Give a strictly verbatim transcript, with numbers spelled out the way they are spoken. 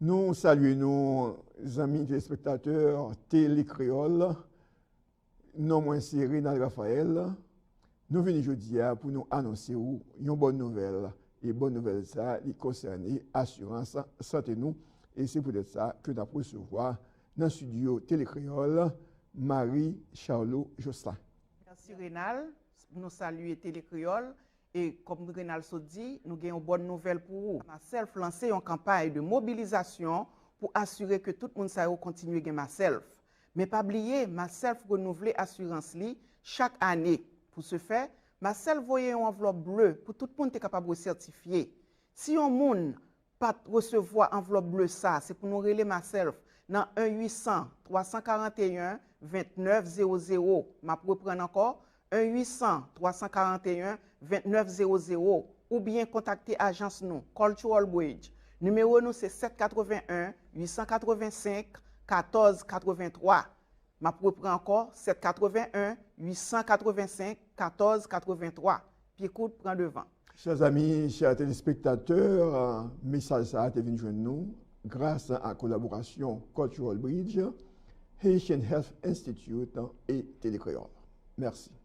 Nou salye nou, zanmi telespektatè Tele Kreyòl. Non mwen se Renald Raphaël. Nou vini jodi a pou nou anonse ou yon bòn nouvèl. E bòn nouvèl sa, li konsène asirans sante nou. E se poutèt sa ke n ap resevwa nan estidyo Tele Kreyòl Marie Charlot Jocelyn. Mèsi Renald, nou salye Tele Kreyòl. E kòm Renald sot di, nou gen yon bòn nouvèl pou ou. Maself lanse yon kanpay de mobilizasyon pou asire ke tout moun sa yo kontinye gen Maself. Men pa bliye, Maself renouvle asirans li chak ane. Pou se fè, Maself voye yon anvlòp ble pou tout moun te kapab resètifye. Si yon moun pa t resevwa anvlòp ble sa, se pou nou rele Maself nan en uit san, twa san karanteyen, vennèf zewo zewo. M ap reprann ankò, en uit san, twa san karanteyen, vennèf zewo zewo, oubyen kontakte ajans nou, Cultural Bridge. Nimewo nou se sèt katreven en, uit san katreven senk, katòz katreven twa. M ap reprann ankò, sèt katreven en, uit san katreven senk, katòz katreven twa. Pye kout pran devan. Chè zanmi, chè telespektatè, mesaj sa a te vin jwenn nou gras a kolaborasyon Cultural Bridge, Haitian Health Institute e Tele Kreyòl. Mèsi.